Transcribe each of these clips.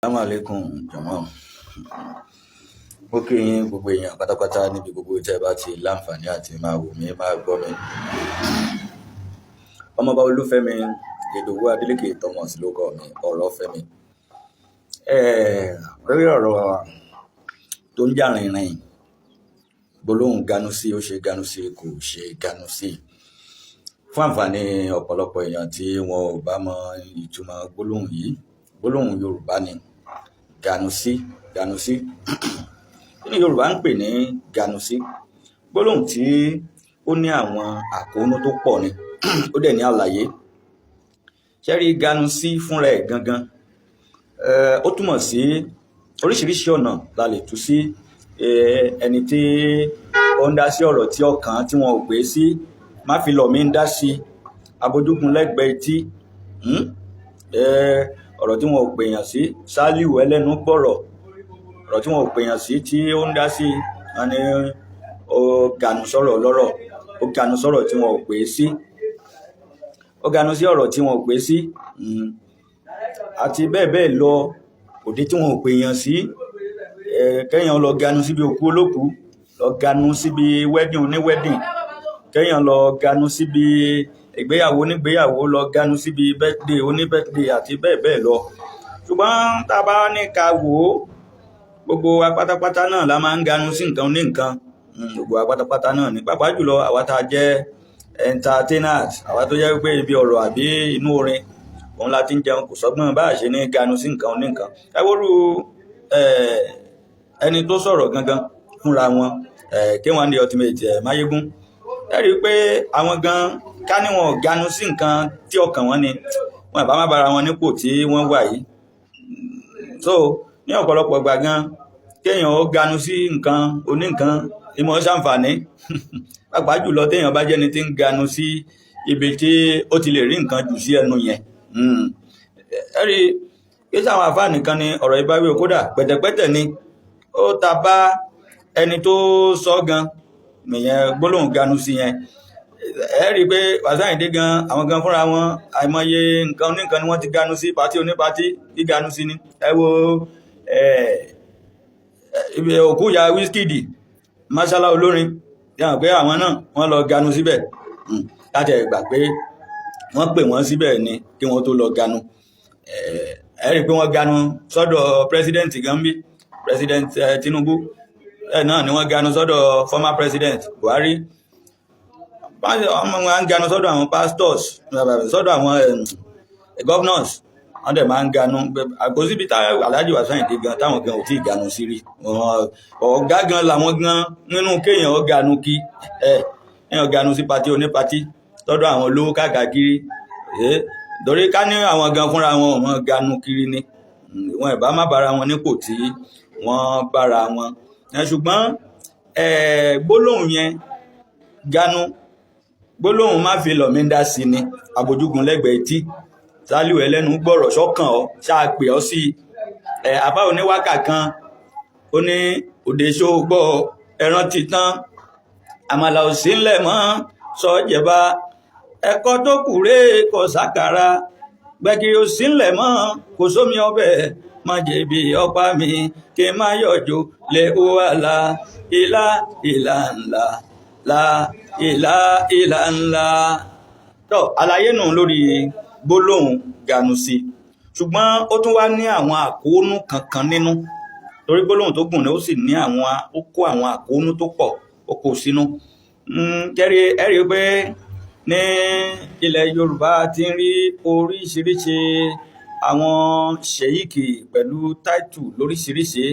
Assalamu alaikum jọ̀mọ́. Mo kí yín, gbogbo èèyàn pátápátá, níbi gbogbo tẹ́ ẹ bá ti láǹfààní àti máa wò mí, máa gbọ́ mi. Ọmọọba Olúfẹ́mi Ìdòwú Adélékè Thomas ló kọ mi, ọ̀rọ̀ Fẹ́mi. Lórí ọ̀rọ̀ tó ń jà rìnrìn, gbólóhùn ganu sí, ó ṣe ganu sí, kò ṣe ganu sí. Fún àǹfààní ọ̀pọ̀lọpọ̀ èèyàn tí wọn ò bá mọ ìtumọ̀ gbólóhùn yìí, gbólóhùn Yorùbá ni ganu sí, ganu sí. Kí ni Yorùbá ń pè ní ganu sí? Gbólóhùn tí ó ní àwọn àkóónú tó pọ̀ ni, ó dẹ̀ ní àlàyé. Ṣé rí ganu sí fúnra ẹ̀ gangan? Ó túmọ̀ sí oríṣiríṣi ọ̀nà la lè tú sí. Ẹni tí ó ń dá sí ọ̀rọ̀ tí ọkàn tí wọn ò pè é sí, má fi lọ̀ mí ń dá sí, abojúgun lẹ́gbẹ̀ẹ́ etí, ọ̀rọ̀ tí wọn ò pè yàn sí, Sálíù ẹlẹ́nu gbọ̀rọ̀, ọ̀rọ̀ tí wọn ò pè yàn sí tí ó ń dá sí, wọn ní ó ganu sọ̀rọ̀ lọ́rọ̀, ó ganu sọ̀rọ̀ tí wọn ò pè é sí, ó ganu sí ọ̀rọ̀ tí wọn ò pè é sí, àti bẹ́ẹ̀ bẹ́ẹ̀ lọ. Òde tí wọn ò pè yàn sí, kéèyàn lọ ganu síbi òkú olókùú, lọ ganu síbi wedding oní wedding, kéèyàn lọ ganu síbi ìgbéyàwó onígbéyàwó, lọ ganu síbi birthday oní birthday, àti bẹ́ẹ̀ bẹ́ẹ̀ lọ. Ṣùgbọ́n tá a bá ní ká wò ó, gbogbo wa pátápátá náà la máa ń ganu sí nǹkan ní nǹkan. Gbogbo wa pátápátá náà ní, pàápàá jùlọ àwa tá a jẹ́ entertainers, àwa tó jẹ́ pé ibi ọ̀rọ̀ àbí inú orin òun la ti ń jẹun, kò sọ́gbọ́n bá a ṣe ní ganu sí nǹkan ní nǹkan. Ẹ wóru ẹni tó sọ̀rọ̀ gangan fúnra wọn, K1 The Ultimate, Máyégún, ẹ rí i pé àwọn gan ká ní wọn ò ganu sí nǹkan tí ọkàn wọn ni, wọn ìbá má bára wọn nípò tí wọ́n wà yìí. So ní ọ̀pọ̀lọpọ̀ ìgbà gan, kéèyàn ó ganu sí nǹkan oníǹkan ìmọ̀ ṣàǹfààní, pàápàá jùlọ téèyàn bá jẹ́ni tí ń ganu sí ibi tí ó ti lè rí nǹkan jù sí ẹnu yẹn. Ẹ rí kí sáwọn àfáà nìkan ni ọ̀rọ̀ ìbáwí, kódà pẹ̀tẹ̀pẹ̀tẹ̀ ni ó ta bá ẹni tó sọ gan ìyẹn gbólóhùn ganu sí yẹn. Ẹ rí i pé Wàsíù Àyìndé gan, àwọn gan fúnra wọn, àìmọye nǹkan oníǹkan ni wọ́n ti ganu sí, party oníparty gíganu sí ni. Ẹ wo ibi òkú ìyá Wizkid, Mashola olórin, yàrá pé àwọn náà wọ́n lọ ganu síbẹ̀. Láti ẹ̀ gbà pé wọ́n pè wọ́n síbẹ̀ ni kí wọ́n tó lọ ganu. Ẹ rí i pé wọ́n ganu sọ́dọ̀ president gan bí President Tinubu ẹ náà ni wọ́n ganu sọ́dọ̀ former President Buhari. Wọ́n máa ń ganu sọ́dọ̀ àwọn pastors, sọ́dọ̀ àwọn governors, wọ́n dẹ̀ máa ń ganu. Kò síbi tá Alhaji Wasiu Ayinde gan táwọn gan ò tí ì ganu sí rí. Ọ̀gá gan làwọn gan nínú kéèyàn ó ganu, kí ẹ kéèyàn ganu sí party oníparty, lọ́dọ̀ àwọn olówó káàkiri. Torí ká ní àwọn gan fúnra wọn ò mọ ganu kiri ni, wọn ìbá má bára wọn nípò tí wọ́n bára wọn. Ṣùgbọ́n gbólóhùn yẹn ganu, gbólóhùn má fi lọ̀ mí dá sí ni, abojúgun lẹ́gbẹ̀ẹ́ etí, Sálíù ẹlẹ́nu gbọ́rọ̀, sọ́kàn ọ́ ṣáà pè ọ́ sí ẹ̀. Àbá oníwákà kan ó ní òde ṣó gbọ́ ẹran ti tán, àmàlà ò sí ńlẹ̀ mọ́, sọ́jẹ̀bá ẹ̀kọ́ tó kù rèé, kò sákàrà, gbẹ̀gìrì ò sí ńlẹ̀ mọ́, kò sómi ọbẹ̀, má jẹ̀bi ọ̀pá mi kí n má yọ̀jò lé wàhálà ìlà ìlà ńlá la ìlà ìlà ńlá. Tó àlàyé nù lórí gbólóhùn ganu sí. Ṣùgbọ́n ó tún wá ní àwọn àkóónú kankan nínú, torí gbólóhùn tó gùn ni, ó sì ní àwọn, ó kó àwọn àkóónú tó pọ̀, ó kó sínú. Kẹ́rí ẹ rí i pé ní ilẹ̀ Yorùbá ti ń rí oríṣiríṣi àwọn sheik pẹ̀lú title lóríṣiríṣi.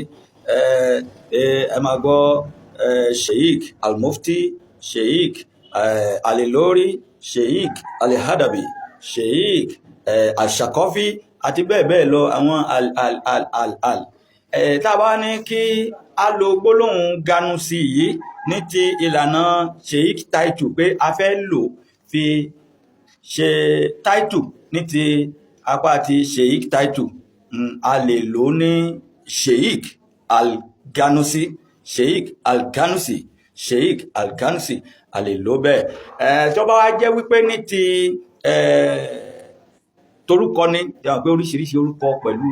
Ẹ máa gbọ́ Sheik Almufti, Sheik Alilori, Sheik Alihadabi, Sheik Alshakọfi, àti bẹ́ẹ̀ bẹ́ẹ̀ lọ, àwọn al al al al al. Tá a bá ní kí a lo gbólóhùn ganusi yìí ní ti ìlànà sheik title, pé a fẹ́ lò fi ṣe title ní ti apá ti sheik title, a lè lò ní Sheik Al-Ganusi, Sheik Al-Ganusi, Sheik Al-Ganusi, a lè lò bẹ́ẹ̀. Tó bá wá jẹ́ wípé ní ti Torúkọ ni yàrá pé oríṣiríṣi orúkọ pẹ̀lú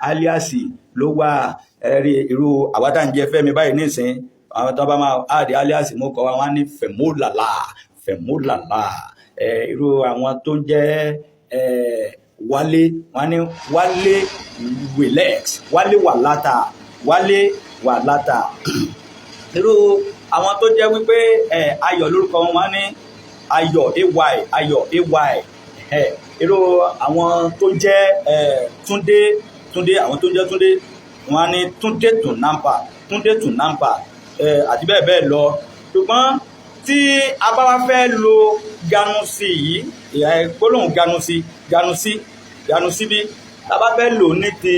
alias ló wà. Ẹ̀rí irú àwa tá à ń jẹ́ Fẹ́mi báyìí nísìn, àwọn tó bá máa add alias mú kọ́ wa, wọ́n á ní Fẹ̀mólàlà, Fẹ̀mólàlà. Irú àwọn tó ń jẹ́ Wálé, wọ́n á ní Wálé Welex, Wálé Wàlátà, Wálé Wàlátà. Irú àwọn tó jẹ́ wípé Ayọ̀ lórúkọ wọn, wọ́n á ní Ayọ̀ ay, Ayọ̀ ay. Irú àwọn tó jẹ́ Túndé, Túndé, àwọn tó ń jẹ́ Túndé, wọ́n á ní Túndé Tùnàmpà, Túndé Tùnàmpà, àti bẹ́ẹ̀ bẹ́ẹ̀ lọ. Ṣùgbọ́n tí a bá wá fẹ́ lo ganusi yìí, gbólóhùn ganusi, ganusi, ganusi, bí tá a bá fẹ́ lò ní ti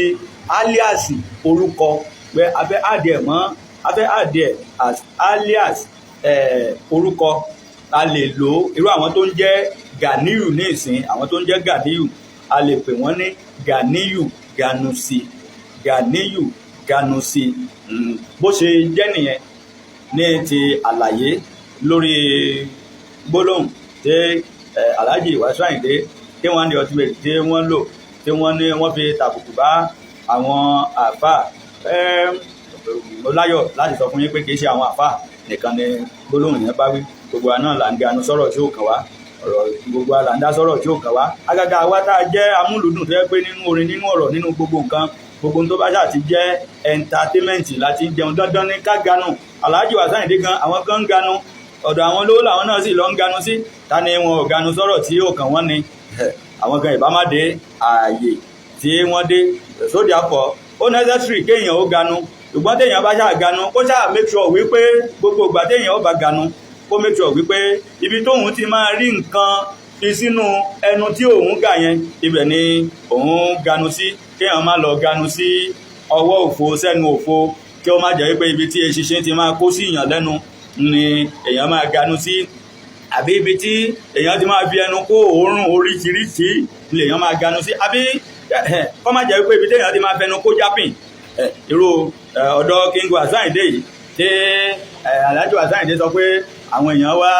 alias orúkọ pé a fẹ́ add ẹ̀ mọ́, a fẹ́ add ẹ̀ as alias orúkọ, a lè lò. Irú àwọn tó ń jẹ́ Ganiyu ní ìsìn, àwọn tó ń jẹ́ Ganiyu, a lè pè wọ́n ní Ganiyu Ganusi, Ganiyu Ganusi. Bó ṣe jẹ́ nìyẹn ní ti àlàyé lórí gbólóhùn tí Alhaji Wasiu Ayinde K1 The Ultimate tí wọ́n lò, tí wọ́n ní wọ́n fi tàbùkù bá àwọn àáfàá. Mo láyọ̀ láti sọ fún yín pé kì í ṣe àwọn àáfàá nìkan ni gbólóhùn yẹn bá wí. Gbogbo wa náà là ń ganu sọ̀rọ̀ tí ó kàn wá, ọ̀rọ̀ gbogbo wa là ń dá sọ̀rọ̀ tí ó kàn wá, àgàgà àwa tá a jẹ́ amúlùdùn, tó yẹ pé nínú orin, nínú ọ̀rọ̀, nínú gbogbo nǹkan, gbogbo tó bá ṣáà ti jẹ́ entertainment láti jẹun, dandan ní ká ganu. Alhaji Wasiu Ayinde gan, àwọn kan ń ganu, ọ̀dọ̀ àwọn olówó làwọn náà sì lọ ń ganu sí. Ta ni wọn ò ganu sọ̀rọ̀ tí ó kàn wọ́n ni? Àwọn gan ìbá má dé ààyè tí wọ́n dé sóde àpọ̀. Ó necessary kéèyàn ó ganu, ṣùgbọ́n téèyàn bá ṣáà ganu, kó ṣáà make sure wípé gbogbo ìgbà téèyàn ó bá ganu, kó make sure wípé ibi tóun ti máa rí nǹkan fi sínú ẹnu tí òun gà yẹn, ibẹ̀ ni òun ganu sí. Kéèyàn má lọ ganu sí ọwọ́ òfo, sẹ́nu òfo, kí ó má jẹ́ wípé ibi tí eṣinṣin ti máa kó sí èèyàn lẹ́nu ni èèyàn máa ganu sí, àbí ibi tí èèyàn ti máa fi ẹnu kó òórùn oríṣiríṣi ni èèyàn máa ganu sí, àbí kó má jẹ́ wípé ibi tí èèyàn ti máa fẹnu kó jápìn. Irú ọ̀dọ̀ King Wasiu Ayinde yìí tí Alhaji Wasiu Ayinde sọ pé àwọn èèyàn wá,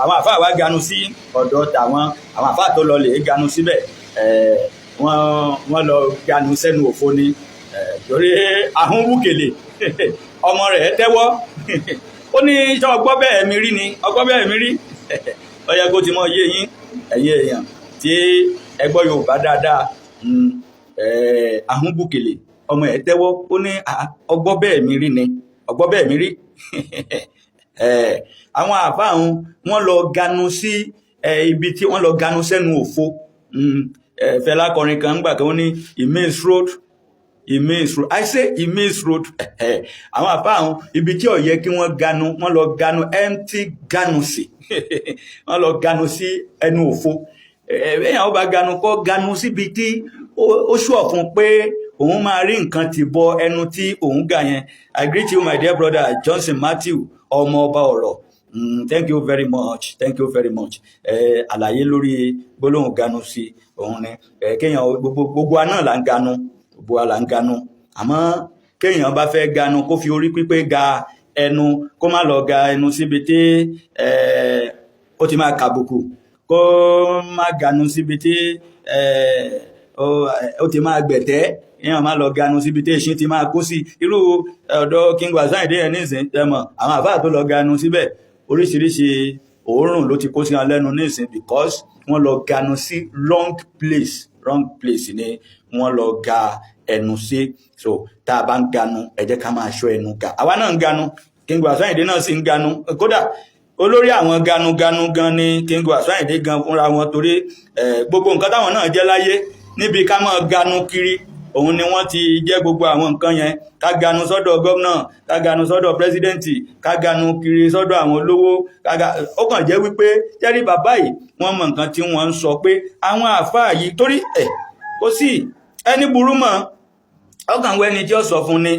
àwọn àfáà wá ganu sí ọ̀dọ̀ tàwọn, àwọn àfáà tó lọ lè ganu síbẹ̀, wọ́n lọ ganu sẹ́nu òfo ni, torí ahọ́n wúkèlè, ọmọ rẹ̀ tẹ́wọ́. Ó ní sọ ọgbọ́ bẹ́ẹ̀ mi rí ni, ọgbọ́ bẹ́ẹ̀ mi rí. Ó yẹ kó ti mọ yé yín, ẹ̀yin èèyàn tí ẹ gbọ́ Yorùbá dáadáa. Ahọ́n bùkèlè, ọmọ ẹ̀ tẹ́wọ́, ó ní ọgbọ́ bẹ́ẹ̀ mi rí ni, ọgbọ́ bẹ́ẹ̀ mi rí. Àwọn àfáà wọn lọ ganu sí ibi tí wọ́n lọ ganu sẹ́nu òfo. Fẹlá kọrin kan gbà kan, ó ní "Immense road, immense road, I say immense road." Àwọn àfáà wọn, ibi tí ó yẹ kí wọ́n ganu, wọ́n lọ ganu, empty ganu sí, wọ́n lọ ganu sí ẹnu òfo. Èèyàn ó bá ganu, kó ganu síbi tí ó ṣùọ̀ fún pé òun máa rí nǹkan tì bọ ẹnu tí òun gà yẹn. I greet you, my dear brother Johnson Matthew, ọmọ ọba ọ̀rọ̀. Thank you very much, thank you very much. Àlàyé lórí gbólóhùn ganu sí òun ni kéèyàn, gbogbo gbogbo wa náà là ń ganu, gbogbo wa là ń ganu, àmọ́ kéèyàn bá fẹ́ ganu, kó fi orí pípé ga ẹnu, kó má lọ ga ẹnu síbi tí ó ti máa kàbùkù, kó má ganu síbi tí ó ti máa gbẹ̀tẹ́, èèyàn má lọ ganu síbi tí eṣin ti máa kó sí. Irú ọ̀dọ̀ King Wasiu Ayinde yẹn nísìn, ẹ mọ̀ àwọn àfáà tó lọ ganu síbẹ̀, oríṣiríṣi òórùn ló ti kó sí wọn lẹ́nu nísìn, because wọ́n lọ ganu sí wrong place, wrong place ni wọ́n lọ ga ẹnu sí. So tá a bá ń ganu, ẹ jẹ́ ká máa ṣọ́ ẹnu ga. Àwa náà ń ganu, King Wasiu Ayinde náà sì ń ganu. Kódà olórí àwọn ganuganu gan ni King Wasiu Ayinde gan fúnra wọn, torí gbogbo nǹkan táwọn náà jẹ́ láyé níbi ká máa ganu kiri, òun ni wọ́n ti jẹ́ gbogbo àwọn nǹkan yẹn: ká ganu sọ́dọ̀ gómìnà, ká ganu sọ́dọ̀ president, ká ganu kiri sọ́dọ̀ àwọn olówó. Ó kàn jẹ́ wípé jẹ́rí bàbá yìí, wọ́n mọ nǹkan tí wọ́n ń sọ pé àwọn àáfàá yìí, torí ẹ̀ kò sí ẹni burú mọ́, ọkàn wọ ẹni tí ó sọ fún ni.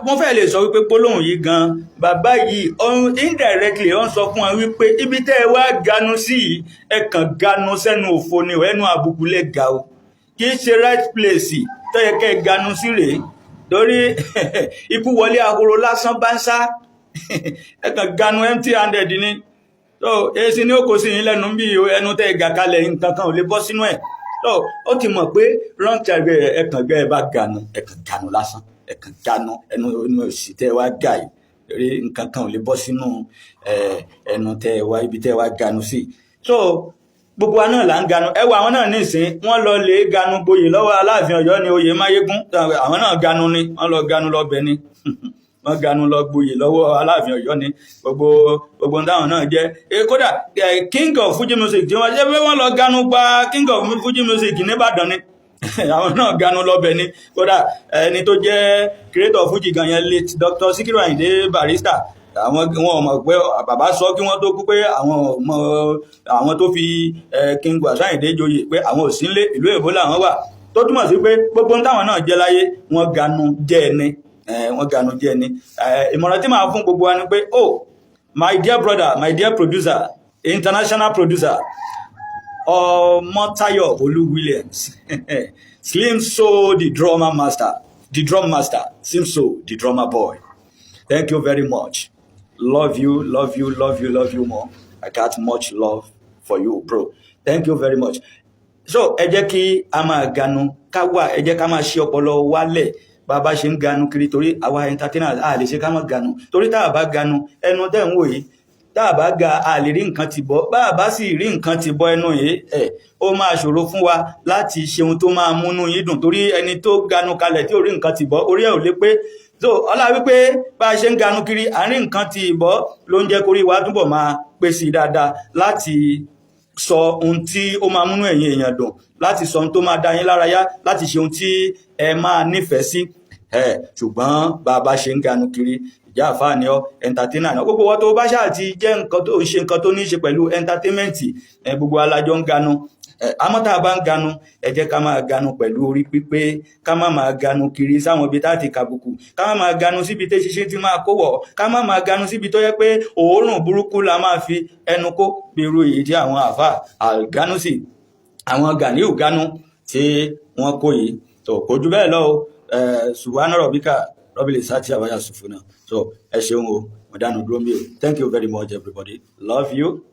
Wọ́n fẹ́ lè sọ wípé gbólóhùn yìí gan, bàbá yìí indirectly ó ń sọ fún wa wípé ibi tẹ́ ẹ wá ganu sí yìí, ẹ kàn ganu sẹ́nu òfo ni, ẹnu àbùkù lè ga o, kì í ṣe right place tó yẹ kẹ́ ẹ ganu sí rèé, torí ikú wọlé ahoro lásán bá ń sá, ẹ kàn ganu empty handed ni. So èsì ni ó kó sí yín lẹ́nu bí ẹnu tẹ́ ẹ gà kalẹ̀, nǹkan kan ò lè bọ́ sínú ẹ̀. So ó ti mọ̀ pé wrong child. Ẹ̀kàn gbẹ́ ẹ bá ganu, ẹ̀kàn ganu lásán, ẹ̀kàn ganu ẹnu ẹnu òsì tẹ́ ẹ wá gà yìí rí, nǹkan kan ò lè bọ́ sínú ẹnu tẹ́ ẹ wá, ibi tẹ́ ẹ wá ganu sí. So gbogbo wa náà là ń ganu. Ẹ wo àwọn náà nísìn, wọ́n lọ lè ganu gboyè lọ́wọ́ Aláàfin Ọ̀yọ́ ní oyè Máyégún. Àwọn náà ganu ni, wọ́n lọ ganu lọ bẹ̀ ni, wọ́n ganu lọ gboyè lọ́wọ́ Aláàfin Ọ̀yọ́ ni. Gbogbo gbogbo táwọn náà jẹ́, kódà King of Fuji music tí wọ́n ṣe pé wọ́n lọ ganu gba King of Fuji music nìbàdàn ni. Àwọn náà ganu lọ́bẹ̀ ni. Kódà ẹni tó jẹ́ creator Fuji gan yẹn, late Dr. Sikiru Ayinde Barrister, àwọn wọn ò mọ̀ pé bàbá sọ kí wọ́n tó kú pé àwọn ọmọ àwọn tó fi King Wasiu Ayinde joyè, pé àwọn ò sí nílé, ìlú èbó làwọn wà, tó túmọ̀ sí pé gbogbo táwọn náà jẹ́ láyé, wọ́n ganu jẹ́ ẹni, wọ́n ganu jẹ́ ẹni. Ìmọ̀ràn tí màá fún gbogbo wa ni pé, oh my dear brother, my dear producer, international producer Ọmọ́táyọ̀ Olú Williams, Slim So the drummer master, the drum master, Slim So the drummer boy, thank you very much. Love you, love you, love you, love you more. I got much love for you, bro. Thank you very much. So ẹ jẹ́ kí a máa ganu ká wà, ẹ jẹ́ ká máa ṣe ọpọlọ wálẹ̀ bá a bá ṣe ń ganu kiri, torí àwa entertainers, a lè ṣe ká má ganu, torí tá a bá ganu, ẹnu tẹ́ ń wò yìí, tá a bá ga, a lè rí nǹkan ti bọ́. Bá a bá sì rí nǹkan ti bọ́ ẹnu yìí, ẹ̀ ó máa ṣòro fún wa láti ṣe ohun tó máa múnú yín dùn, torí ẹni tó ganu kalẹ̀ tí ò rí nǹkan ti bọ́, orí ẹ̀ ò lè pé. So ọlá wípé bá a ṣe ń ganu kiri, àárín nǹkan ti ìbọ́ ló ń jẹ́ kórí wa túbọ̀ máa pé sí dáadáa láti sọ ohun tí ó máa múnú ẹ̀yin èèyàn dùn, láti sọ ohun tó máa dá yín lárayá, láti ṣe ohun tí ẹ máa nífẹ̀ẹ́ sí. Ṣùgbọ́n bá a bá ṣe ń ganu kiri, ìjà àfáà ni ọ, entertainer ni ọ, gbogbo wọn tó bá ṣáà ti jẹ́ nǹkan tó ń ṣe, nǹkan tó ní í ṣe pẹ̀lú entertainment, gbogbo alájọ ń ganu. Àmọ́ tá a bá ń ganu, ẹ jẹ́ ká máa ganu pẹ̀lú orí pípé, ká má máa ganu kiri sáwọn ibi tá a ti kàbùkù, ká má máa ganu síbi tí ṣiṣẹ́ ti máa kó wọ̀, ká má máa ganu síbi tó yẹ pé òórùn burúkú la máa fi ẹnu kó, bí irú èyí tí àwọn àfáà Alganusi, àwọn Ganiu Ganu tí wọ́n kó yìí. Tó kò jù bẹ́ẹ̀ lọ o. Subhana rabbika rabbil izzati amma yasifuna. So ẹ ṣeun o, mo dánu dúró mi o. Thank you very much, everybody. Love you.